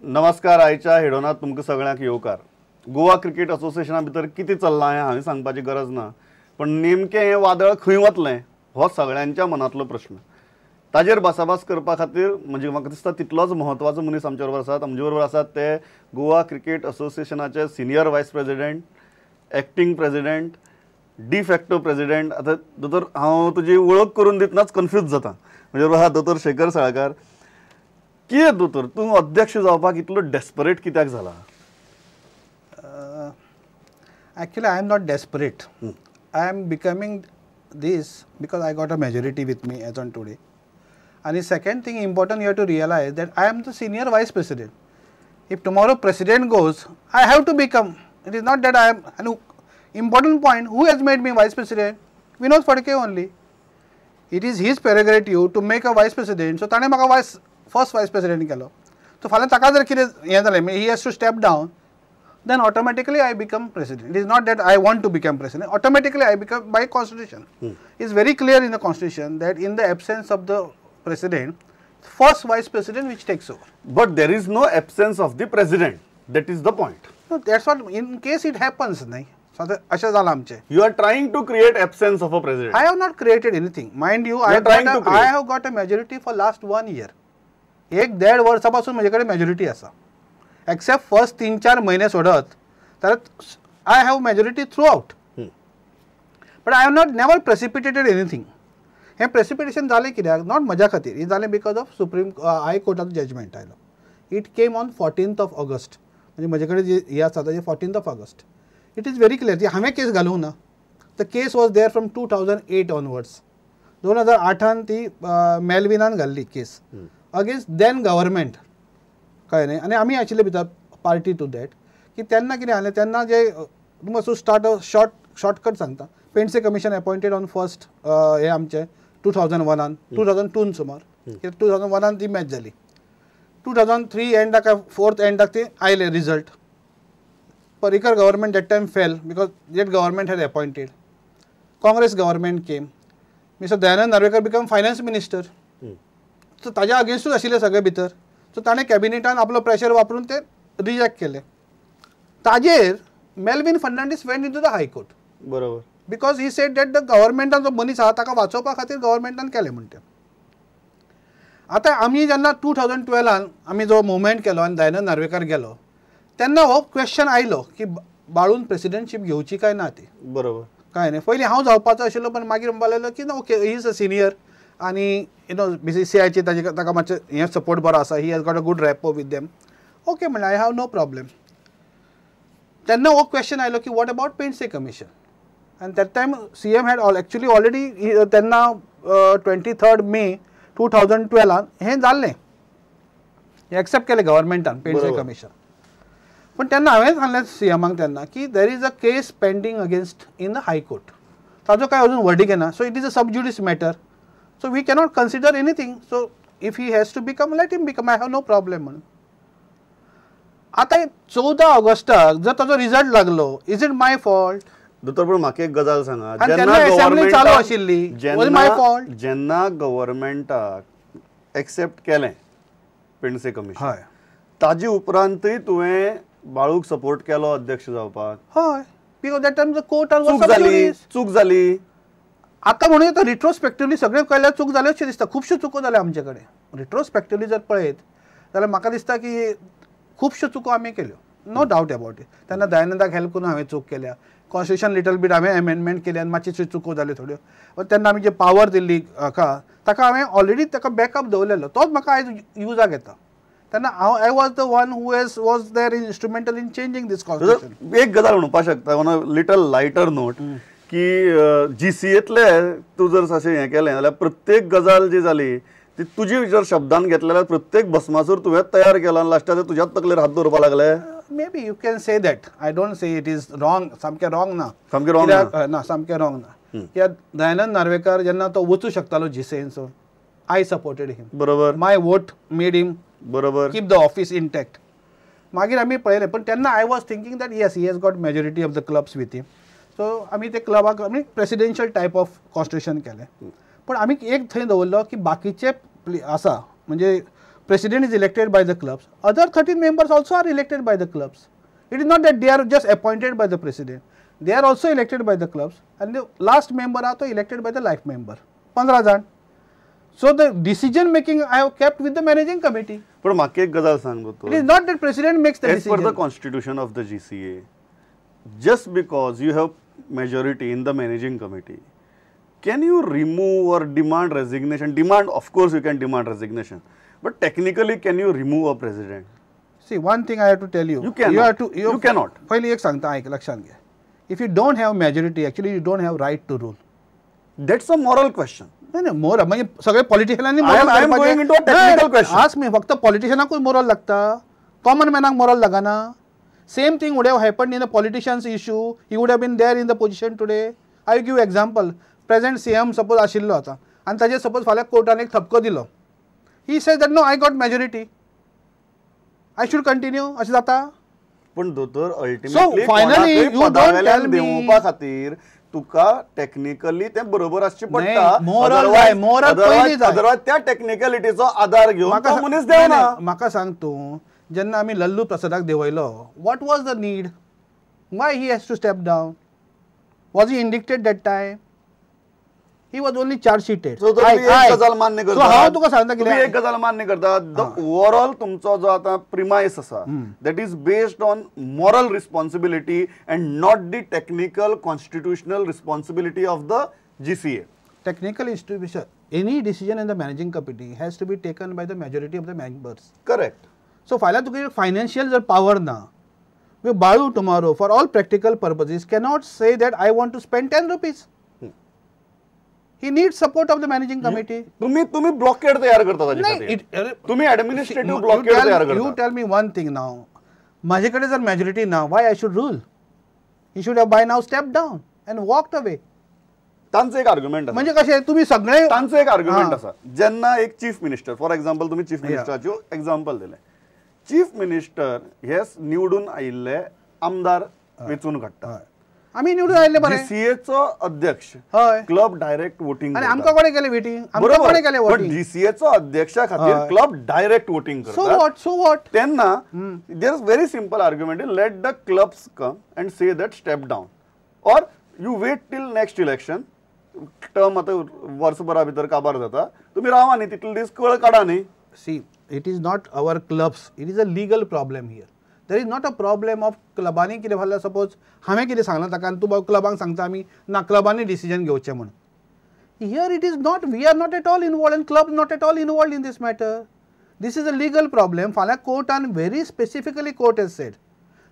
नमस्कार. आयच्या हेडोनात तुमकां सगळ्यांक येवकार. गोवा क्रिकेट असोसिएशना भितर कितें चल्लां हें हांवें सांगपाची गरज ना, पण नेमकें हें वादळ खंय वतलें हो सगळ्यांच्या मनांतलो प्रश्न. ताजेर भासाभास करपा खातीर म्हणजे म्हाका दिसता तितलोच म्हत्वाचो मनीस आमचे बरोबर आसात. आमचे बरोबर आसात ते गोवा क्रिकेट असोसिएशनाचे senior vice president, acting president, de facto president. आतां दोतोर हांव तुजी वळख करून दितनाच कन्फ्यूज जाता. म्हणजे बरोबर आसा दोतोर शेखर साळकार. कितें दोतोर, तूं अध्यक्ष जावपाक इतलो डेस्परेट कित्याक जाला? Actually I am not desperate. I am becoming this because I got a majority with me as on today. And second thing important, you have to realize that I am the senior vice president. If tomorrow president goes, I have to become. It is not that I am. And important point, who has made me vice president? Vinod Phadke only. It is his prerogative to make a vice president. So ताणे म्हाका vice first vice president केलो. So फाल्यां ताका जर कितें हें जालें, he has to step down, then automatically I become president. It is not that I want to become president. Automatically I become by constitution. It is very clear in the constitution that in the absence of the president, first vice president which takes over. But there is no absence of the president. That is the point. No, that's what, in case it happens, nahi. So अशें जालां आमचें. You are trying to create absence of a president. I have not created anything. Mind you, I have got a majority for last 1 year. एक देड वर्सा पासून म्हजे कडेन majority आसा. एक्सेप्ट फर्स्ट 3-4 म्हयने सोडत तर I have majority throughout. But I have not never precipitated anything. हें प्रेसिपिटेशन जालें कित्याक? Not म्हज्या खातीर, हें जालें because of supreme हाय कोर्टाचो जजमेंट आयलो. It came on 14th of August. म्हणजे म्हजे कडेन जे हें आसा ताजें 14th of August. It is very clear. ती हांवें केस घालूंक ना. The case was there from 2008 onwards. 2008 ती मेलविनान घाल्ली केस अगेन्स्ट then government. कळ्ळें न्ही? आनी आमी आशिल्ले भितर पार्टी टू that. की तेन्ना कितें जालें, तेन्ना जे तुमकां स्टार्ट शॉर्टकट सांगता. Pendse commission appointed on first हे आमचें 2001 2002 सुमार. 2001 ती मॅच जाली. 2003 एंडाक 4th एंडाक ती आयले result. Parrikar government that time fell because that government had appointed. Congress government came. Mister Dayanand Narvekar become finance minister. So ताज्या अगेन्स्टूच आशिल्ले सगळे भितर. सो ताणें कॅबिनेटान आपलो प्रेशर वापरून ते रिजेक्ट केले. ताजेर Melvin Fernandes went into the high court. बरोबर. Because he said that the गव्हर्मेंटान जो मनीस आसा ताका वाचोवपा खातीर गव्हर्मेंटान केलें म्हण तें. आतां आमी जेन्ना 2012 आमी जो मुवमेंट केलो आनी दयानंद नार्वेकर गेलो तेन्ना हो क्वेश्चन आयलो की बाळून प्रेसिडेंटशीप घेवची काय ना ती. बरोबर. काय न्ही, पयलीं हांव जावपाचो आशिल्लो, पण मागीर म्हणपाक लागलो की ना, okay, he is a senior आनी you know BCCIचे ताजे ताका मातशें हें सपोर्ट बरो आसा. He has got a good rapport with them. Okay म्हणलें, I have no problem. तेन्ना हो क्वेश्चन आयलो की what about Pendse commission. आनी that time CM had actually already तेन्ना 23 May 2012 हें जाल्लें, एक्सेप्ट केलें गव्हर्मेंटान पेंडसे कमिशन. पण तेन्ना हांवें सांगलें सीएमाक तेन्ना की there is a case pending against in the high court. ताजो कांय अजून वर्डीक येना. So it is a sub judice matter. So we cannot consider anything. So if he has to become, let him become. I have no problem म्हणून. आतां 14 ऑगस्टाक जर ताजो result लागलो, is it my fault? दोतोर, पण म्हाका एक गजाल सांगा, जेन्ना असेंब्ली चालू आशिल्ली, my fault? जेन्ना गव्हर्मेंटाक एक्सेप्ट केलें पेंडसे कमिशन, हय, ताजे उपरांतय तुवें बाळूक सपोर्ट केलो अध्यक्ष जावपाक? हय, because that time the court चूक जाली. आतां म्हणून येता रिट्रोस्पेक्टिवली सगळें कळल्यार चूक जाल्यो अशें दिसता. खुबश्यो चुको जाल्यो आमचे कडेन. रिट्रोस्पेक्टिवली जर पळयत जाल्यार म्हाका दिसता की खुबश्यो चुको आमी केल्यो, नो डावट अबावट it. तेन्ना दयानंदाक हेल्प करून हांवें चूक केल्या. कॉन्स्टिट्यूशन लिटल बीट हांवें एमेंडमेंट केली आनी मातशी चुको जाल्यो थोड्यो. तेन्ना आमी जे पावर दिल्ली हाका, ताका हांवें ऑलरेडी ताका बॅकअप दवरलेलो, तोच म्हाका आयज युजाक येता. तेन्ना हांव I was the one who was there instrumental in changing this constitution. एक गजाल म्हणपाक शकता on a little lighter note की GCAतले तूं जर अशें हें केलें जाल्यार प्रत्येक गजाल जी जाली ती तुजी जर शब्दान घेतले जाल्यार प्रत्येक भस्मासूर तुवें तयार केला आनी लास्टाक तुज्याच तकलेर हात दवरपाक लागले. Maybe you can say that. I don't say it is wrong. सामकें रॉंग ना. सामकें रॉंग ना. ना, सामकें रॉंग ना. कित्याक दयानंद नार्वेकर जेन्ना तो वचूं शकतालो GCAनसो, I supported him. बरोबर. My vote made him. बरोबर. Keep the office intact. मागीर आमी पळयलें, पण तेन्ना I was thinking that yes, he has got majority of the clubs with him. So आमी ते क्लबाक आमी प्रेसिडेन्शियल टायप ऑफ कॉन्स्टिट्यूशन केलें. पण आमी एक थंय दवरलो की बाकीचे आसा म्हणजे President is elected by the clubs, other 13 members also are elected by the clubs. It is not that they are just appointed by the president, they are also elected by the clubs and the last member आहा तो elected by the life member, 15 जाण. So the decision making I have kept with the managing committee. पण म्हाका एक गजाल सांग दोतोर, it is not that president makes the decision. As per the constitution of the GCA, just because you have majority in the managing committee, can you remove or demand resignation? Demand, of course you can demand resignation, but technically can you remove a president? See, one thing I have to tell you. You cannot. You cannot. पयलीं एक सांगता, आयक, लक्षांत घे. If you don't have majority, actually you don't have right to rule. That's a moral question. नाही नाही, moral म्हणजे सगळे पॉलिटिशियनांनी I am going into a technical question. Ask me, फक्त पॉलिटिशियनाकूच मोरल लागता, कॉमन मॅनाक मोरल लागना. Same thing would have happened in a politician's issue. He would have been there in the position today. I give example. Present CM suppose आशिल्लो आतां आनी ताजेर suppose फाल्यां कोर्टान एक थपको दिलो, he says that no, I got majority, I should continue, अशें जाता? पण दोतोर, ultimately finally you don't tell me देंवोवपा खातीर तुका टेक्निकली तें बरोबर आसचें पडटा. मोरल जाय, मोरल पयलीं जाय. अदरवायज त्या टेक्निकलिटीचो आदार घेवन तो मनीस देंवना. म्हाका सांग तूं, जेन्ना आमी Lallu प्रसादाक देंवयलो, what was the need? Why he has to step down? Was he indicted that time? He was only charge sheeted. So तुम्ही एक गजाल मान्य करता, हांव तुका सांगता कितें, एक गजाल मान्य करता, the overall तुमचो जो आतां प्रिमायस आसा that is based on moral responsibility and not the technical constitutional responsibility of the GCA. Technical institution, any decision in the managing committee has to be taken by the majority of the members. Correct. So फाल्यां तुका financial जर power ना, Balu tomorrow for all practical purposes cannot say that I want to spend 10 rupees. He needs support of the managing committee. तुम्ही तुम्ही blockade तयार करता ताजे खातीर, तुम्ही ऍडमिनिस्ट्रेटिव्ह ब्लॉकेड तयार करता. You tell me one thing now, माझे कडेन जर मेजॉरिटी ना, why I should rule? He should have by now step down and walked away. तांचो एक आर्ग्युमेंट आसा, म्हणजे कशें तुमी सगळे, तांचो एक आर्ग्युमेंट आसा, जेन्ना एक चीफ मिनिस्टर, फॉर एक्झाम्पल तुमी चीफ मिनिस्टराच्यो एक्झाम्पल दिलें, चीफ मिनिस्टर हे निवडून आयिल्ले आमदार वेंचून काडटा, आमी निवडून आयिल्ले बरें, जीसीएचो अध्यक्ष क्लब डायरेक्ट वोटिंग, आनी आमकां कोणें केलें वेटिंग, आमकां कोणें केलें वोटिंग, जीसीएचो अध्यक्षा खातीर क्लब डायरेक्ट वोटिंग करता. So what, so what? तेन्ना there is very simple argument, let the clubs come and say that step down or you wait till next election. Term आतां वर्सभरा भितर काबार जाता, तुमी रावा न्ही तितले दीस, कळ काडा न्ही. See, it is not our clubs, it is a legal problem here. There is not a problem of क्लबांनी कितें फाल्यां सपोज हांवें कितें सांगलां ताका आनी तूं क्लबांक सांगता आमी ना क्लबांनी डिसिजन घेवचें म्हूण. Here it is not, we are not at all involved and club not at all involved in this matter. This is a legal problem. फाल्यां कोर्टान very specifically court has said,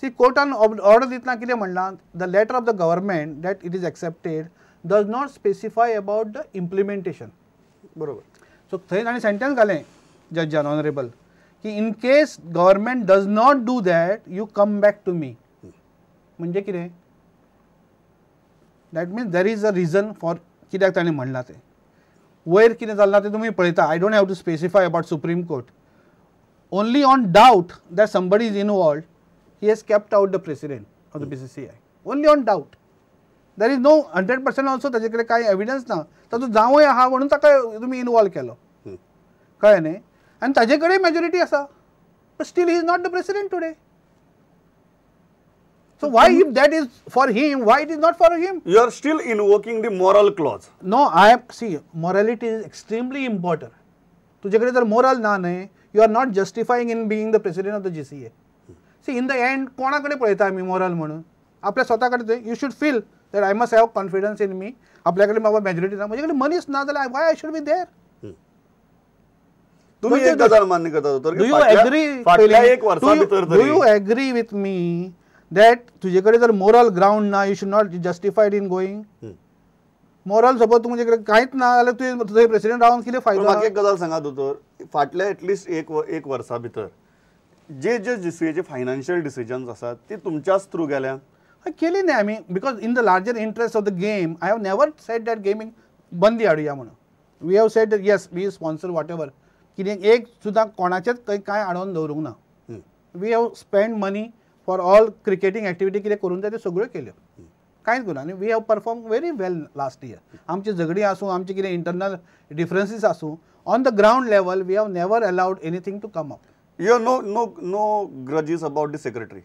see कोर्टान order दितना कितें म्हणलां, the letter of the government that it is accepted does not specify about the implementation. बरोबर. So थंय ताणें sentence घालें जजान ऑनरेबल की in case government does not do that you come back to me. म्हणजे कितें, that means there is a reason for कित्याक ताणें म्हणलां तें. वयर कितें चल्लां तें तुमी पळयता. I don't have to specify about Supreme Court. Only on doubt that somebody is involved he has kept out the president of the BCCI. Only on doubt. There is no 100% also ताजे कडेन कांय evidence ना, ताचो जावंय आहा म्हणून ताका तुमी इनवॉल्व केलो, कळ्ळें न्ही? आनी ताजे कडेन मेजॉरिटी आसा, but still he is not the president today. So why if that is for him, why it is not for him? You are still invoking the moral clause. No, I am, see, morality is extremely important. तुजे कडेन जर moral ना न्ही, you are not justifying in being the president of the GCA. See, in the end कोणा कडेन पळयता आमी moral म्हणून? आपल्या स्वता कडेन. You should feel that I must have confidence in me. आपल्या कडेन बाबा मेजॉरिटी ना, म्हजे कडेन मनीस ना जाल्यार why I should be there? तुम्ही एक गजाल मान्य करता दोतोर, फाटल्या एक वर्सा भितर do you agree with me that तुजे कडेन जर मोरल ग्रावंड ना, you should not justified in going? Moral suppose तुमचे कडेन कांयच ना जाल्यार तुवें थंय प्रेसिडेंट रावन कितें फायदो? म्हाका एक गजाल सांगा दोतोर, फाटल्या एटलिस्ट एक वर्सा भितर जे जे जीसीएचे फायनान्शियल डिसिजन्स आसात ते तुमच्याच थ्रू गेल्या? केली न्ही आमी, because in the larger interest of the game. I have never said that gaming बंदी हाडुया म्हणून. We have said that yes, we sponsor whatever, कितें एक सुद्दां कोणाचेच थंय कांय आडोवन दवरूंक ना. We have spend money for all cricketing activity, कितें करूंक जाय त्यो सगळ्यो केल्यो. कांयच करूं. आनी we have perform very well last year. आमची झगडीं आसूं, आमचे कितें इंटरनल डिफरन्सीस आसूं, on the ground level we have never allowed anything to come up. You have no grudges about the secretary.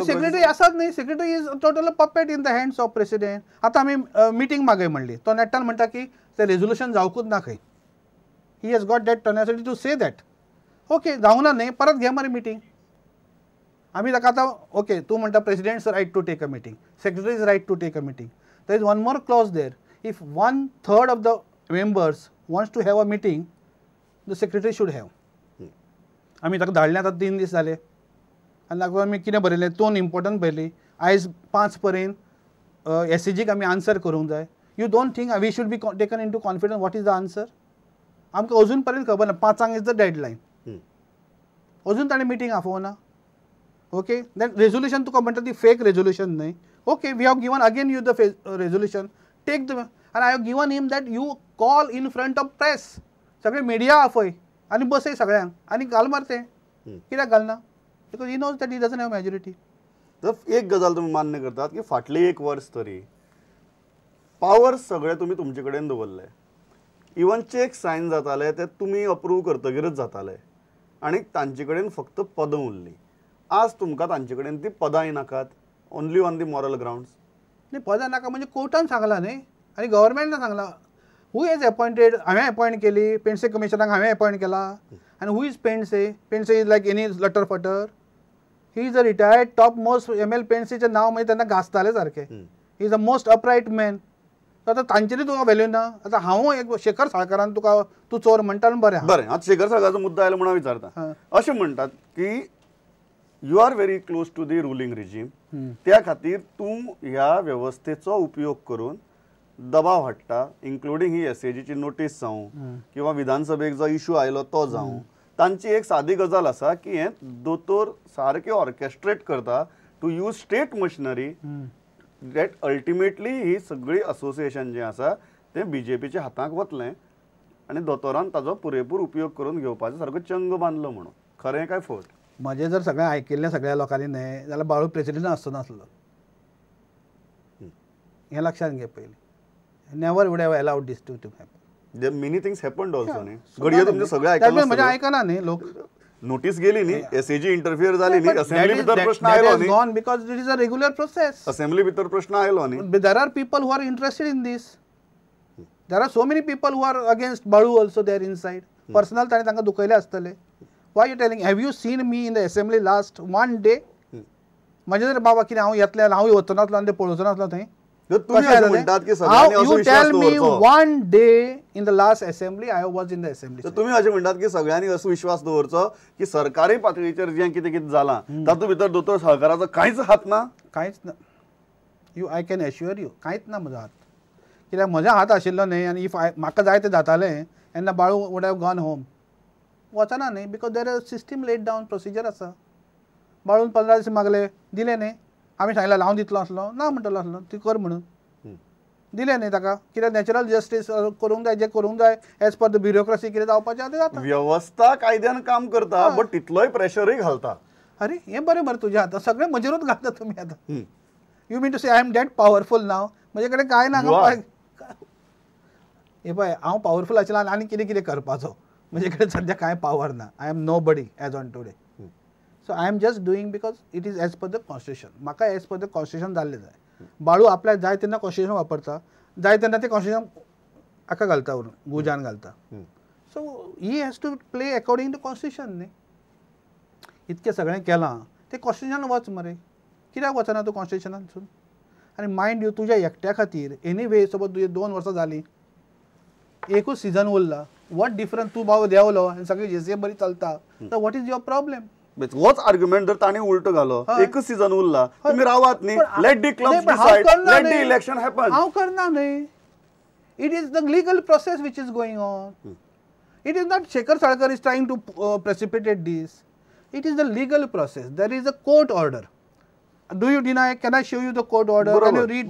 Secretary आसाच न्ही. Secretary is total puppet in the hands of president. आतां आमी मिटींग मागय म्हणली, तो नेट्टान म्हणटा की तें रेजोल्युशन जावकूच ना खंय. He has got that tenacity to say that. Okay, जावंक ना न्ही, परत घे मरे मिटींग. आमी ताका आतां ओके तूं म्हणटा president's right to take a meeting, secretary's right to take a meeting. There is one more clause there. If 1/3 of the members wants to have a meeting, the secretary should have. आमी ताका धाडलें आतां 3 दीस जाले आनी ताका आमी कितें बरयलें, 2 इम्पोर्टंट बरयली. आयज 5 पर्यंत एसएजीक आमी आन्सर करूंक जाय. You don't think we should be taken into confidence? What is the answer? आमकां अजून पर्यंत खबर ना. 5 is the deadline. अजून ताणें मिटींग आफोवना. ओके, then resolution तुका म्हणटा ती फेक रेजोल्युशन न्हय. Okay, we have given again you the resolution, take the, आनी I have given him that you call in front of press, सगळे मिडिया आफय आनी बसय सगळ्यांक आनी घाल मारते. कित्याक घालना? Because he knows that he doesn't have majority. तर एक गजाल तुमी मान्य करतात की फाटलें एक वर्स तरी पावर सगळे तुमी तुमचे कडेन दवरले, इवन चेक सायन जाताले ते तुमी अप्रूव करतगीरच जाताले आनी तांचे कडेन फक्त पदां उरलीं. आज तुमकां तांचे कडेन ती पदांय नाकात, only on the moral grounds. न्ही, पदां नाका म्हणजे कोर्टान सांगलां न्ही आनी गव्हर्मेंटान सांगलां. Who has appointed? हांवें अपॉयंट केली पेंडसे कमिशनाक, हांवें अपॉयंट केला. आनी who is Pendse? Pendse is like any letter फटर. He is a retired top most M L. पेंडसेचें नांव म्हणजे तेन्ना गाजतालें सारकें. He is a most upright man. आतां तांचेरूय तुका व्हॅल्यू ना. आतां हांव एक शेखर साळकारान तुका तूं चोर म्हणटा बरें. बरें, आतां शेखर साळकाराचो मुद्दो आयलो म्हणून विचारता. अशें म्हणटात की you are very close to the ruling regime, त्या खातीर तूं ह्या वेवस्थेचो उपयोग करून दबाव हाडटा, इन्क्लुडींग ही एसएजीची नोटीस जावं किंवा विधानसभेक जो इशू आयलो तो जावं. तांची एक सादी गजाल आसा की हें दोतोर सारकें ऑर्केस्ट्रेट करता to use state machinery that ultimately ही सगळी असोसिएशन जें आसा तें बीजेपीच्या हाताक वतलें आनी दोतोरान ताजो पुरेपूर उपयोग करून घेवपाचो सारको चंग बांदलो म्हणून. खरें काय फट? म्हजें जर सगळें आयकिल्लें सगळ्या लोकांनी न्हय जाल्यार बाळू प्रेसिडेंट आसचो नासलो, हें लक्षांत घे पयलीं. Never would have allowed this to happen. There many things happened also न्ही. घडये तुमचें सगळें आयकलां, म्हजें आयकना न्ही लोक. नोटीस गेली न्ही, एसएजी इंटरफियर जाली न्ही, असेंब्ली भितर प्रश्न आयलो न्ही. Gone because it is a regular process. Assembly भितर प्रश्न आयलो न्ही. There are people who are interested in this. There are so many people who are against Balu also there inside. Personal ताणें तांकां दुखयले आसतले. Why you telling? Have you seen me in the assembly last one day? म्हजें जर बाबा कितें हांव येतलें हांव वचनासलो आनी ते पळोवचो नासलो थंय. You tell me one day in the last assembly I was in the assembly. तुमी अशें म्हणटात की सगळ्यांनी असो विश्वास दवरचो की सरकारी पातळीचेर जें कितें कितें जालां तातूंत भितर दोतोर साळकाराचो कांयच हात ना? कांयच ना. You I can assure you, कांयच ना म्हजो हात. कित्याक म्हजो हात आशिल्लो न्ही आनी if I म्हाका जाय तें जातालें तेन्ना Balu would have gone home. वचना न्ही, because there are system laid down procedure आसा. बाळून 15 दीस मागले, दिले न्ही. आमी सांगलें हांव दितलो आसलो ना म्हणटलो आसलो ती कर म्हणून, दिलें न्ही ताका. कित्याक नॅचरल जस्टीस करूंक जाय, जें करूंक जाय एज पर the bureaucracy कितें जावपाचें आसा तें जाता. वेवस्था कायद्यान काम करता बट तितलोय प्रेशरूय घालता. अरे हें बरें मरे तुजें, आतां सगळें म्हजेरूच घालता तुमी आतां. You mean to say I am that powerful now? म्हजे कडेन कांय ना. हे पळय, हांव पावरफूल आशिल्लो आनी कितें कितें करपाचो, म्हजे कडेन सद्या कांय पावर ना. I am nobody as on today. So I am just doing because it is as per the constitution. म्हाका एज पर the constitution जाल्लें जाय. बाळू आपल्याक जाय तेन्ना कॉन्स्टिट्यूशन वापरता, जाय तेन्ना तें कॉन्स्टिट्यूशन हाका घालता, व्हरून गुजान घालता. So he has to play according to constitution न्ही. इतकें सगळें केलां तें कॉन्स्टिट्यूशन वच मरे, कित्याक वचना तूं कॉन्स्टिट्यूशनानसून? आनी मायंड you, तुज्या एकट्या खातीर एनी वे सपोज तुजें 2 वर्सां जालीं, एकूच सिजन उरला, what difference? तूं बाबा देंवलो आनी सगळी जेसीए बरी चलता, तर what is your problem? होच आर्ग्युमेंट जर तांणी उलटो घालो, एकच सीजन उरला, तुमी रावात न्ही, let the clubs decide, let the election happen. हांव करना न्ही. It is the legal process which is going on. It is not Shekhar Salkar is trying to precipitate this. It is the legal process. There is a court order. Do you deny? Can I show you the court order? Can you read?